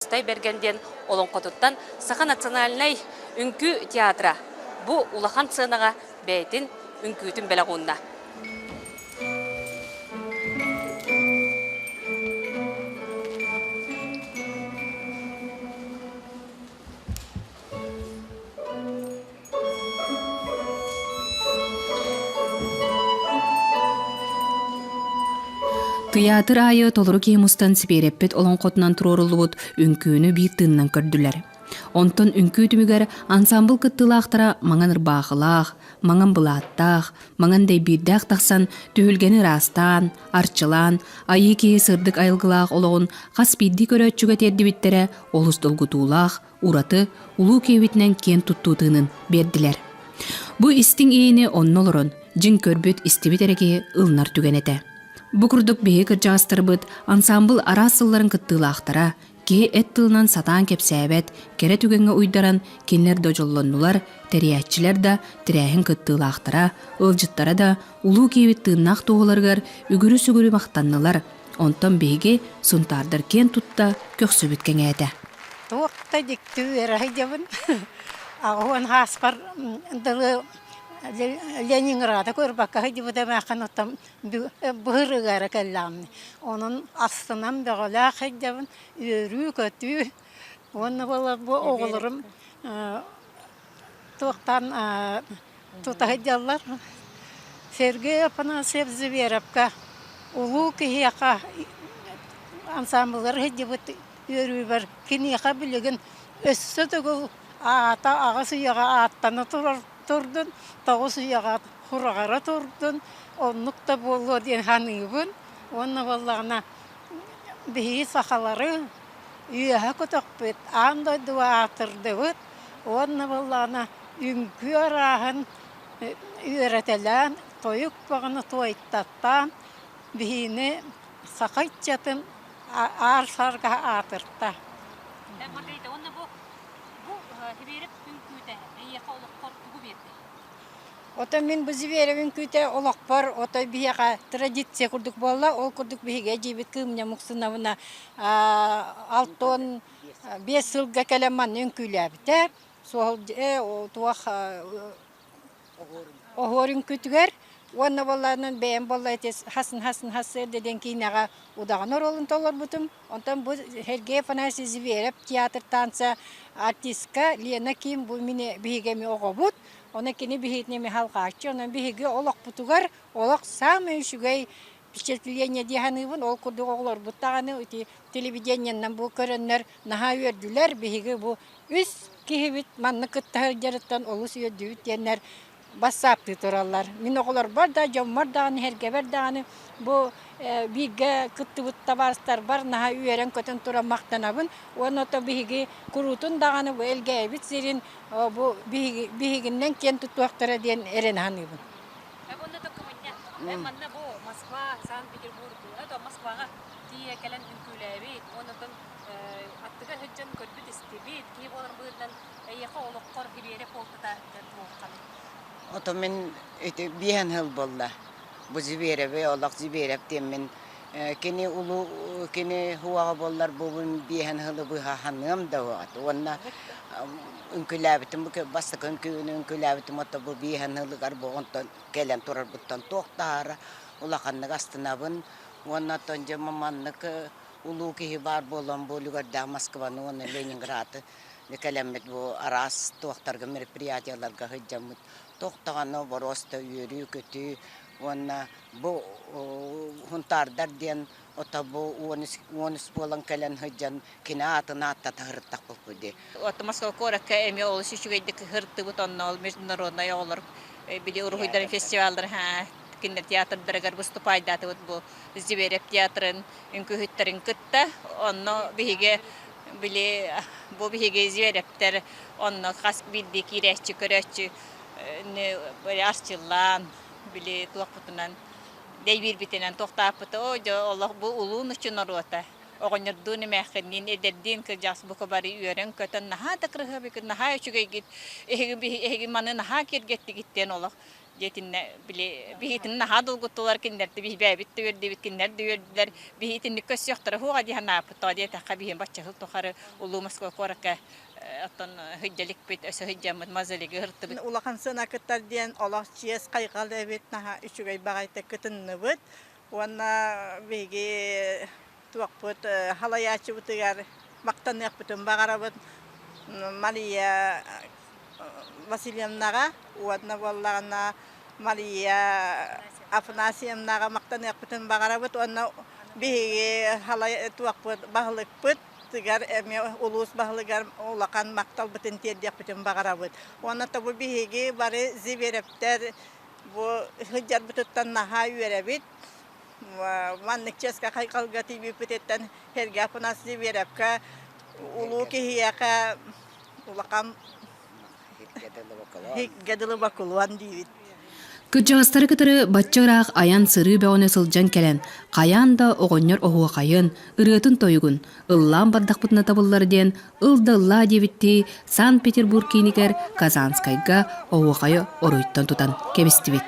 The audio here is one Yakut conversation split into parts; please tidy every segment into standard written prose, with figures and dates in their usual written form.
Стай Бэргэн диэн олоҥхотуттан Саха национальнай үҥкүү театра бу улахан сыанаҕа бэйэтин үҥкүүтүн бэлэх уунна. Тыйаатыр аайы толору киһи мустан Сибиэрэппит олоҥхотунан туруоруллубут үҥкүүнү биир тыынынан көрдүлэр. Онтон үҥкүү түмүгэр ансаамбыл кыттыылаахтара маҥан ырбаахылаах, маҥан былааттаах, маҥан дэйбиирдээх тахсан түһүлгэни ыраастаан, арчылаан, айыы киһи сырдык айылгылаах олоҕун хас биирдии көрөөччүгэ тиэрдибиттэрэ олус долгутуулаах, ураты улуу киһибитинэн киэн туттуу тыынын биэрдилэр. Бу истиҥ иини онно олорон, дьиҥ көрбүт, истибит эрэ киһи ылынар түгэн этэ. Бу курдук биһиги кырдьаҕастарбыт ансаамбыл араас сылларын кыттыылаахтара, киһи эт тылынан сатаан кэпсээбэт, кэрэ түгэҥҥэ уйдаран кинилэр да дьоллоннулар, тэрийээччилэр да, тэрээһин кыттыылаахтара, ыалдьыттара да улуу киһибит тыыннаах туоһуларыгар үгүрү-сүгүрү махтаннылар, онтон биһиги сунтаардар киэн тутта көхсүбүт кэҥээтэ. Туох да дьикти үөрэ сылдьабын. Аҕыс сааспар дылы Ленинграды көрбөккө сылдьыбыт эмээххин оттон быһырыга эрэ кэллэҕим. Онон астынан бөҕөлөөх сылдьабын, үөрүү-көтүү. Уонна буолар бу оҕолорум туохтан тута сылдьаллар. Сергей Афанасьев Зверевка улуу киһиэхэ ансаамбыллар сылдьыбыт үөрүүбэр киниэхэ билигин өссө төгүл аата аҕыс үйэҕэ ааттана турар турдун, тоҕус үйэҕэ хураҕара турдун, оннук да буолуо диэн саныыбын. Уонна буоллаҕына биһиги сахалары үөһэ көтөхпүт, аан дойдуга аатырдыбыт уонна буоллаҕына үҥкүү арааһын үөрэтэлээн, тойук баҕаны туойтаттаан биһигини саха ыччатын аар сарга аатырта. Маргарита, уонна бу бу Сибиэрэп үҥкүүтэ эйиэхэ олоххор тугу биэрдэ? Оттон мин бу Зверев үҥкүүтэ олохпор отой биһиэхэ традиция курдук буолла. Ол курдук биһиги эдьиийбит Кыымня Муксуновна 65 сылга кэлэн манна үҥкүүлээбитэ. Суол туох оһуор үҥкүүтүгэр уонна буоллаанан бэйэм буолла ити хасын хасын хассыарда диэн киинэҕэ удаҕан оруолун толорбутум. Онтон бу Сергей Афанасьевич Зверев театр танца артистка Лена Ким бу мини биһиги эми оҕобут. Онон кини биһигини эми халҕааччы. Онон биһиги олохпутугар олох саамай үчүгэй впечатление дии саныыбын. Ол курдук оҕолорбут даҕаны ити телевидениеннан бу көрөннөр наһаа үөрдүлэр. Биһиги бу үс киһибит маннык кытта сылдьарыттан олус үөрдүбүт диэннэр бассааптыы тураллар. Мин оҕолорбор да, дьоммор даҕаны, сэргэбэр даҕаны бу бииргэ кыттыбыт табаарыстарбар наһаа үөрэн-көтөн туран махтанабын. Уонна ото биһиги куруутун даҕаны бу Элгээйибит сирин бу биһигиннэн киэн туттуохтара диэн эрэнэ саныыбын. Уонна токкумунньа манна бу Москва, Санкт-Петербург, Москваҕа тиийэ кэлэн үҥкүүлээбит, уонна аттыгар сылдьан көрбүт-истибит киһи буолар быһыытынан эйиэхэ олоххор Сибиэри буолтата туохханый? Ото мин ити биэһэн сыл буолла. Бу Звереви олох Зверев диэммин кини улуу кини хуаҕа буоллар бу биэһэн сылы быһа ханыам да уоҕат уонна үҥкүүлээбитим бу бастакы үҥкүүнү үҥкүүлээбитим ото бу биэһэн сылыгар бу онтон кэлэн турарбыттан туох таһаара улаханнык астынабын уонна оттон дьэ маннык улуу киһи баар буолан бу үлүгэрдээх Москваны уонна Ленинграды кэлэммит бу араас туохтарга мероприятиеларга сылдьаммыт туох даҕаны боруоста үөрүү-көтүү уонна бу хунтаардар диэн ото бу 13 буолан кэлэн сылдьан кини аатын ааттата сырыттахпыт дии. Отто Москва куоракка эмиэ олус үчүгэйдик сырыттыбыт онно ол международнай оҕолор били уруһуйдарын фестиваллара кинилэр театрдарыгар выступайдаатыбыт бу Зверев театрын үҥкүүһүттэрин кытта. Онно биһиги били бу биһиги Зверевтэр онно хас биирдии киирээччи көрөөччү арчыллаан били туохпутунан дэйбиирбитинэн туохтааппыта оо дьэ олох бу улуу нуччу норуота оҕонньордуун эмээххинниин эдэрдиин кырдьаҕас бука бары үөрэн-көтөн наһаа да кырыһыабыкыт наһаа үчүгэйгит эһиги эһиги маны наһаа киэргэттигит диэн олох. Диэтиннэ били биһитин наһаа долгуттулар кинилэрди биһи бэйэбит да үөрдүбүт кинилэр да үөрдүлэр биһитинник көрсүөхтэрэ хуоҕа дии санааппыт тоҕо диэтэххэ биһи бачча сыл тухары улуу Москва куоракка оттон сылдьаликпит өссө сылдьаммыт мазалиги ыртыбыт. Улахан сына кыттар диэн олох чиэс хайҕал эбит наһаа үчүгэй баҕайытык кытынныбыт уонна биһиги туохпут халайааччыбытыгар махтаныахпытын баҕарабыт Мария Васильевнаҕа уонна буоллаҕына Мария Афанасьевнаҕа махтаныахпытын баҕарабыт уонна биһиги туохпут баһылыкпыт эмиэ улуус баһылыгар улахан махталбытын тиэрдиэхпитин баҕарабыт. Уонна тобу биһиги бары Зверевтэр бу сылдьарбытыттан наһаа үөрэбит. Маннык чиэскэ хайҕалга тиийбиппититтэн Сергей Афанасьевич Зверевкэ улуу киһиэхэ улахан Һикгэ дылы бокулуон диибит. Кырдьаҕастары кытары бачча ыраах айан-сырыы бөҕөнү сылдьан кэлэн, хайаан да оҕонньор оһуохайын, ырыатын-тойугун ыллаан бардахпытына табыллар диэн ыл да ыллаа диэбиттии Санкт-Петербург киинигэр Казанскайга оһуохайы оруйттан тутан кэбистибит.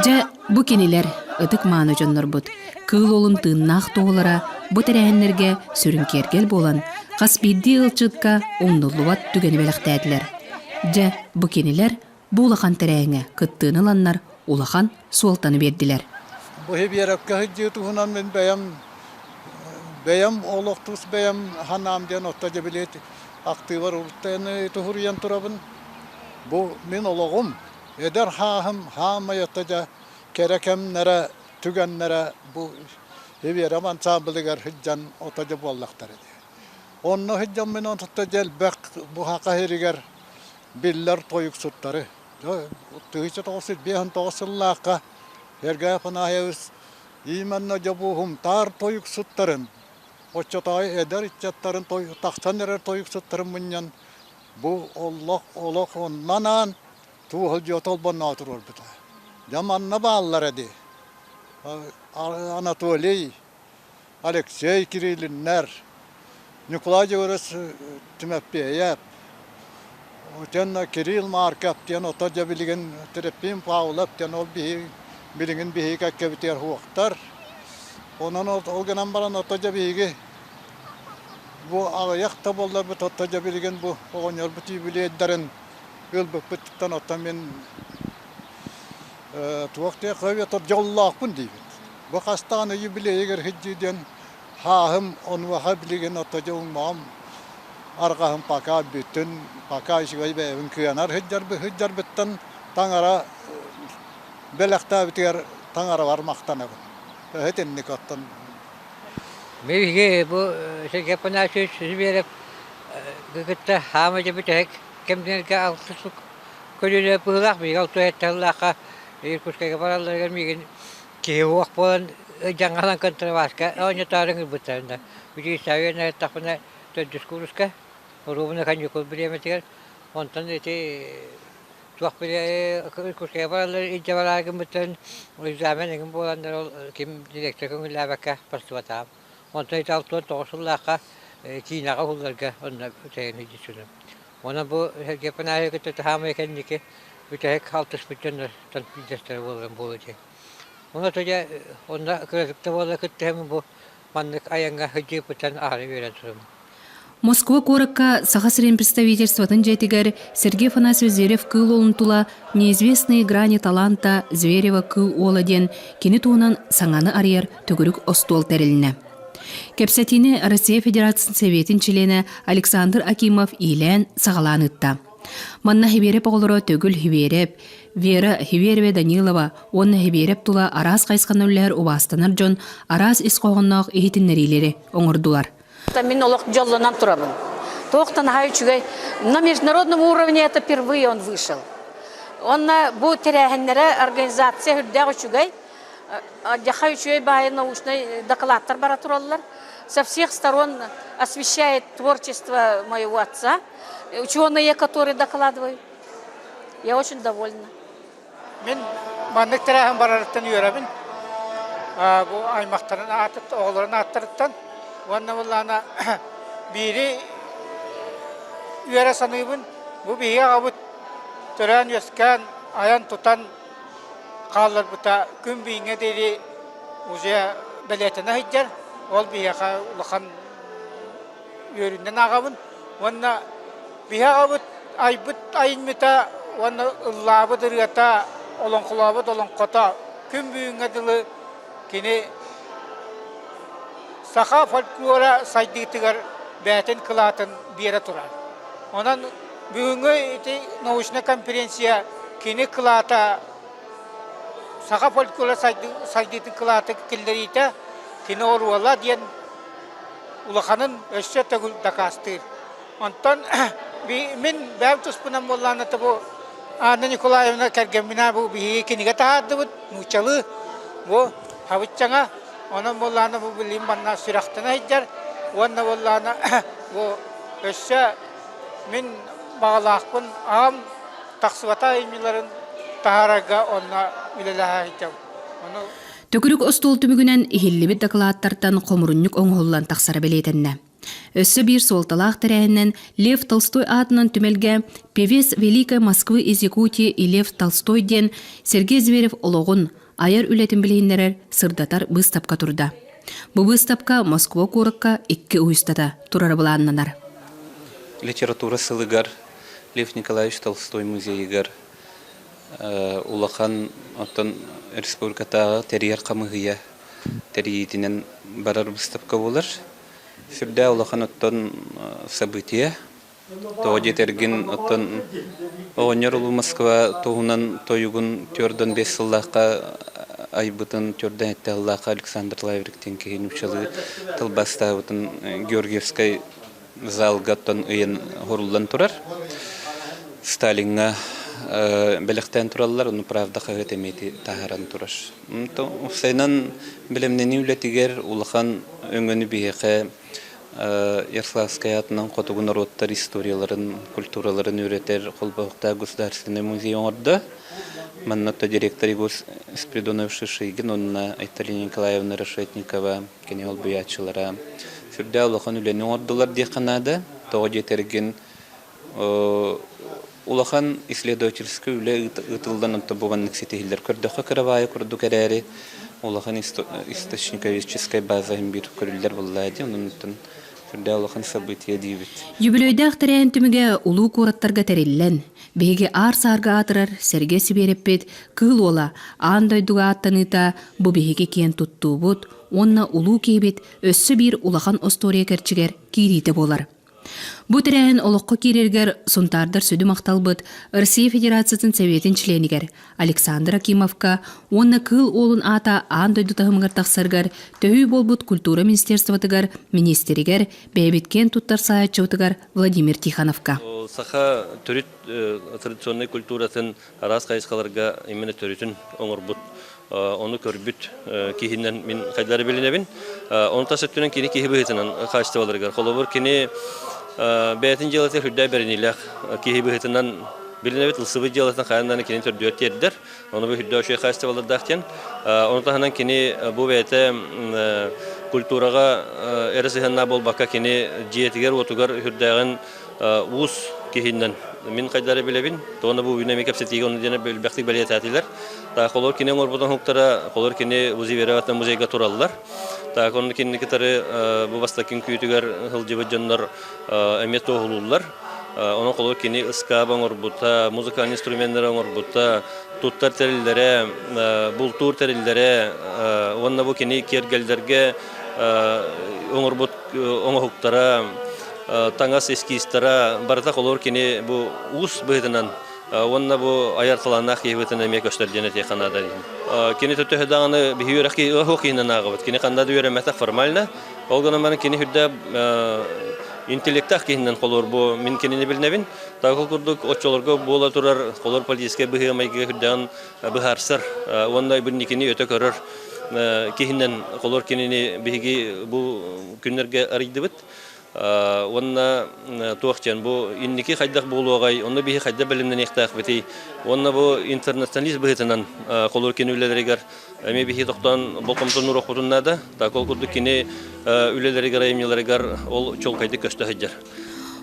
Дьэ, бу кинилэр, ытык-мааны дьоннорбут, кыыл уолун тыыннаах туоһулара бу тэрээһиннэргэ сүрүн киэргэл буолан, хас биирдии ыалдьыкка умнуллубат түгэни бэлэхтээтилэр. Дьэ, бу кинилэр бу улахан тэрээһиҥҥэ кыттыыны ыланнар улахан суолтаны биэрдилэр. Бу Биэрэпкэ сылдьыы туһунан мин бэйэм бэйэм олох тус бэйэм санаам диэн отто дьэбилиэт актыыбар уруттайаны туһуруйан турабын. Бу мин олоҕум, эдэр хааһым хаамай отто дьэ кэрэ кэмнэрэ, түгэннэрэ бу Биэрэм ансаамбылыгар сылдьан ото дьэ буоллахтара дии. Онно сылдьаммын онтото дьэ элбэх бу саха сиригэр биллэр тойуксуттары 1959 сыллаахха Сергей Афанасьевич именно дьобуһумтаар тойуксуттарын, оччотооҕу эдэр ыччаттарын тахсан эрэр тойуксуттарын мунньан бу олох олох оннан аан туоһулдьуо толбонноҕо туруорбута. Дьэ манна бааллара дии. Анатолий, Алексей Кириллиннэр, Ньукулай Дьөгүөрүс Тимофеев, уонна Кирилл Марков диэн ото дьэ билигин Трофим Павлов диэн ол биһи билигин биһиги кэккэбитигэр суохтар. Онон ол гынан баран ото дьэ биһиги бу аҕыйах да буолларбыт ото дьэ билигин бу оҕонньорбут юбилейдарын ылбыппыттан оттон мин туох диэххэ дьоллоохпун диибин. Бу хастаан юбилейыгар сылдьыы диэн хааһым онуоха билигин ото дьоллоом арҕаһым пока бүтүн пока үчүгэй бэйэбин кыанар сылдьарбыттан таҥара бэлэхтээбитигэр таҥарабар махтанабын. Итинник оттон. Биһиги бу Сергей Афанасьевич Зверев кытта хаама дьэ бүтэһик кэмнэргэ алтыс көлүөнэ быһыылаах биһиги алтыһытталлаахха Иркутскайга баралларыгар миигин киһи уох буолан дьаҥалан контрабаска оонньотоору ыҥырбыттарына Бүтүнсээби үөрэнэ төрдүс кууруска оруобуна каникул бириэмэтигэр онтон ити туох Иркутскайга бараллар илдьэ бараары гыммыттарын экзамен эҥин буоланнар ол ким директор көҥүллээбэккэ барсыбатаҕым онтон ити 69 сыллаахха киинэҕэ уһулларга онно үтэйэн илдьитиним Онон бу Сергей Панаевы кытта хаамай кэнники бүтэһик алтыспыт дьоннортон биирдэстэрэ буоларым буолуо дии. Онно дьэ онно кыратыкта буола кыттыһаммын бу Маннык айаҥҥа сылдьыыппыттан аһара үөрэн турабын. Москва куоракка Саха сирин представительствотын дьиэтигэр Сергей Афанасьевич Зверев-Кыыл Уолун тула «Неизвестные грани таланта Зверева-Кыыл Уола» диэн кини туһунан саҥаны арыйар төгүрүк остуол тэрилиннэ. Кэпсэтиини Россия Федерациятын Сэбиэтин чилиэнэ Александр Акимов иилээн-саҕалаан ыытта. Манна Хибиэрэп оҕолоро Төгүл Хибиэрэп, Вера Хибиэревэ Данилова уонна Хибиэрэп тула араас хайысханан үлэлэһэр убаастанар дьон араас ис хоһоонноох иһитиннэриилэри оҥордулар. Мин олох дьоллонон турабын. Туох да наһаа үчүгэй. На международном уровне это впервые он вышел. Онно бу тэрээһиннэрэ организация үрдээх үчүгэй. Дьаха үчүгэй баайы научнай докладтар бара тураллар. Со всех сторон освещает творчество моего отца. Ученые, которые докладывают. Я очень довольна. Мин маннык тэрээһин барарыттан үөрэбин. Бу аймахтарын оҕолорун ааттарыттан уонна буоллаҕына биири үөрэ саныыбын. Бу биһиги аҕабыт төрөөн-үөскээн, айан-тутан хаалларбыта күн бүгүҥҥэ диэри уже бэлиэтэнэ сылдьар. Ол биһиэхэ улахан үөрүүнэн ааҕабын. Уонна биһи аҕабыт айбыт айымньыта уонна ыллаабыт ырыата, олоҥхолообут олоҥхото күн бүгүҥҥэ дылы кини саха фольклора сайдыытыгар бэйэтин кылаатын биэрэ турар. Онон бүгүҥҥү ити научнай конференция кини кылаата саха фольклора сайдыытын кылааты киллэриитэ кини оруола диэн улаханын өссө төгүл дакаастыыр. Онтон мин бэйэм туспунан буоллаҕына бу Анна Николаевна кэргэмминэ бу биһиги кинигэ таһаардыбыт нууччалыы бу хабыччаҥа онон буоллаҕына бу билигин манна сүрэхтэнэ сылдьар уонна буоллаҕына бу өссө мин баҕалаахпын аҕам тахсыбата айымньыларын таһаарарга онно үлэлэһэ сылдьабын. Ону Төгүрүк остуол түмүгүнэн иһиллибит дакылааттартан хомурунньук оҥоһуллан тахсара бэлиэтэннэ. Өссө биир суолталаах тэрээһинэн Лев Толстой аатынан түмэлгэ «Певец Великой Москвы из Якутии и Лев Толстой» диэн Сергей Зверев олоҕун, айар үлэтин билиһиннэрэр, сырдатар быыстапка турда. Бу быыстапка Москва куоракка икки уйустата турара былааннанар. Литература сылыгар Лев Николаевич Толстой музейыгар улахан оттон республикатааҕы тэрийэр хамыыһыйа тэрийиитинэн барар быыстапка буолар. Сүрдээх улахан оттон событие. Тоҕо диэтэргин оттон оҕонньор Улуу Москва туһунан тойугун төрдөн бес сыллаахха айбытын төрдөн этте сыллаахха Александр Лаврик диэн киһи нууччалыы тылбаастаабытын Георгиевскай залга оттон ыйан хоруллан турар. Сталиҥҥа бэлэхтээн тураллар, ону Правда хаһыат эмиэ таһааран турар. Уопсайынан бэлэмнэнии үлэтигэр улахан өҥөнү биһиэхэ Ярославскай аатынан хотугу норуоттар историяларын, культураларын үөрэтэр холбоһуктаах государственнай музей оҥордо. Манна директор Егор Спиридонов Шишигин уонна Айталина Николаевна Решетникова кини холбуйааччылара сүрдээх улахан үлэни оҥордулар диэххэ наада. Тоҕо диэтэргин улахан исследовательскай үлэ ыытыллан онто бу маннык ситиһиллэр. Көрдөххө кыра курдук эрээри улахан источниковедческай база иһин биир көрүллэр буоллаа дии. Онон сүрдээх улахан событие диибит. Үбүлүөйдээх тэрээһин түмүгэ улуу куораттарга тэриллэн, биһиги аар-саарга аатырар Сэргэ Сибиэрэппит Кыыл Уола аан дойдуга ааттаныыта бу биһиги киэн туттуубут уонна улуу киһибит өссө биир улахан остуоруйа кэрчигэр киириитэ буолар. Бу тэрээһин олоххо киирэригэр Сунтаардар сүдү махталбыт Россия Федерациятын Сэбиэтин чилиэнигэр Александр Акимовка уонна Кыыл Уолун аата аан дойду таһымыгар тахсарыгар төһүү буолбут культура министерствотыгар министригэр бэйэбит киэн туттар салайааччыбытыгар Владимир Тихоновка. Саха төрүт традиционнай культуратын араас хайысхаларга именно төрүтүн оҥорбут ону көрбүт киһинэн мин хайдары билинэбин. Ону тас өттүнэн кини киһи быһыытынан хаачыстыбаларыгар. Холобур, кини бэйэтин дьыалата үрдээ бэриниилээх киһи быһыытынан билинэбит, ылсыбыт дьыалатын хайаан даҕаны кини төрдүгэр тиэрдэр. Ону бу үрдээ үчүгэй хаачыстыбалардаах диэн. Ону таһынан кини бу бэйэтэ культураҕа эрэ сыһыаннаах буолбакка, кини дьиэтигэр-уотугар үрдээҕин уус киһинэн мин хайдары билэбин. Тоҕо бу үүнэ эми кэпсэтиигэ ону диэн элбэхтик бэлиэтээтилэр. Так олор кини оҥорбутун оһуктара, олор кини Узивероваттан музейга тураллар. Так онно кинини кытары бу бастакы күүтүгэр сылдьыбыт дьоннор эмиэ туоһулууллар. Онон холобур кини ыскаап оҥорбута, музыкальный инструменнары оҥорбута, туттар тэриллэрэ, бултуур тэриллэрэ уонна бу кини киэргэллэргэ оҥорбут оҥоһуктара, таҥас эскизтара барыта холобур кини бу уус быһыытынан уонна бу айар талааннаах киһи быһыытынан эмиэ көстөр диэн этиэххэ наада. Кини төһө даҕаны биһи үөрэх киһи киһинэн ааҕабыт. Кини ханна да үөрэммэтэх формально. Ол гынан баран кини үрдэ интеллектаах киһинэн холуур бу мин кинини билинэбин. Такыл курдук оччолорго буола турар холор политическай быһыы-майгыга үрдэҕин быһаарсар уонна бирникини өтө көрөр киһинэн холор кинини биһиги бу күннэргэ арыйдыбыт. Уонна туох диэн бу инники хайдах буолуоҕай, онно биһи хайдах бэлэмнэниэхтээхпитий, уонна бу интернационалист быһыытынан холор кини үлэлэригэр эмиэ биһи тохтоон болҕомтону уруохпутун наада. Так ол курдук кини үлэлэригэр, айымньыларыгар ол чуолкайдык көстө сылдьар.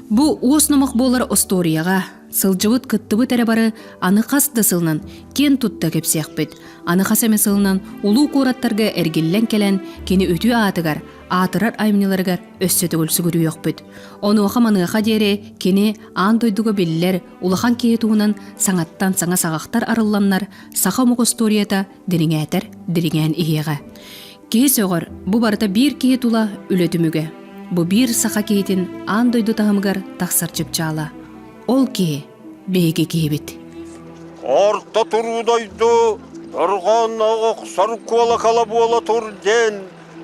Бу уос номох буолар остуоруйаҕа сылдьыбыт кыттыбыт эрэ бары аны хас да сылынан киэн тутта кэпсиэхпит. Аны хас эмэ сылынан улуу куораттарга эргиллэн кэлэн кини үтүө аатыгар, аатырар айымньыларыгар өссө төгүл сүгүрүйүөхпүт. Онуоха-маныаха диэри кини аан дойдуга биллэр улахан киһи туһунан саҥаттан саҥа саҕахтар арылланнар саха омук остуоруйата дириҥээтэр дириҥээн иһиэҕэ. Киһи сөҕөр, бу барыта биир киһи тула үлэ түмүгэ. Бу биир саха киһитин аан дойду таһымыгар тахсар чыпчаала. Ол киһи биһиги киһибит. Орто туруу дойду дорҕоонноох охсор куолакала буола тур диэн,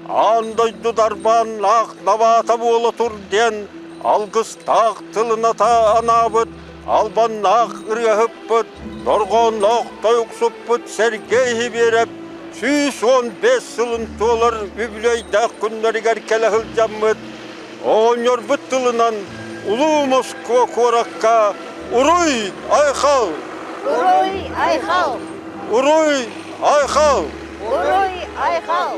аан дойду дарбааннаах набаата буола тур диэн алгыстаах тылыната анаабыт албаннаах ырыаһыппыт, дорҕоонноох тойуксуппут Сергей Сибиэрэп 115 сылын туолар үбүлүөйдээх күннэригэр кэлэ сылдьаммыт, оҕонньорбут тылынан Улуу Москва куоракка Уруй Айхал! Уруй Айхал! Уруй Айхал! Уруй Айхал!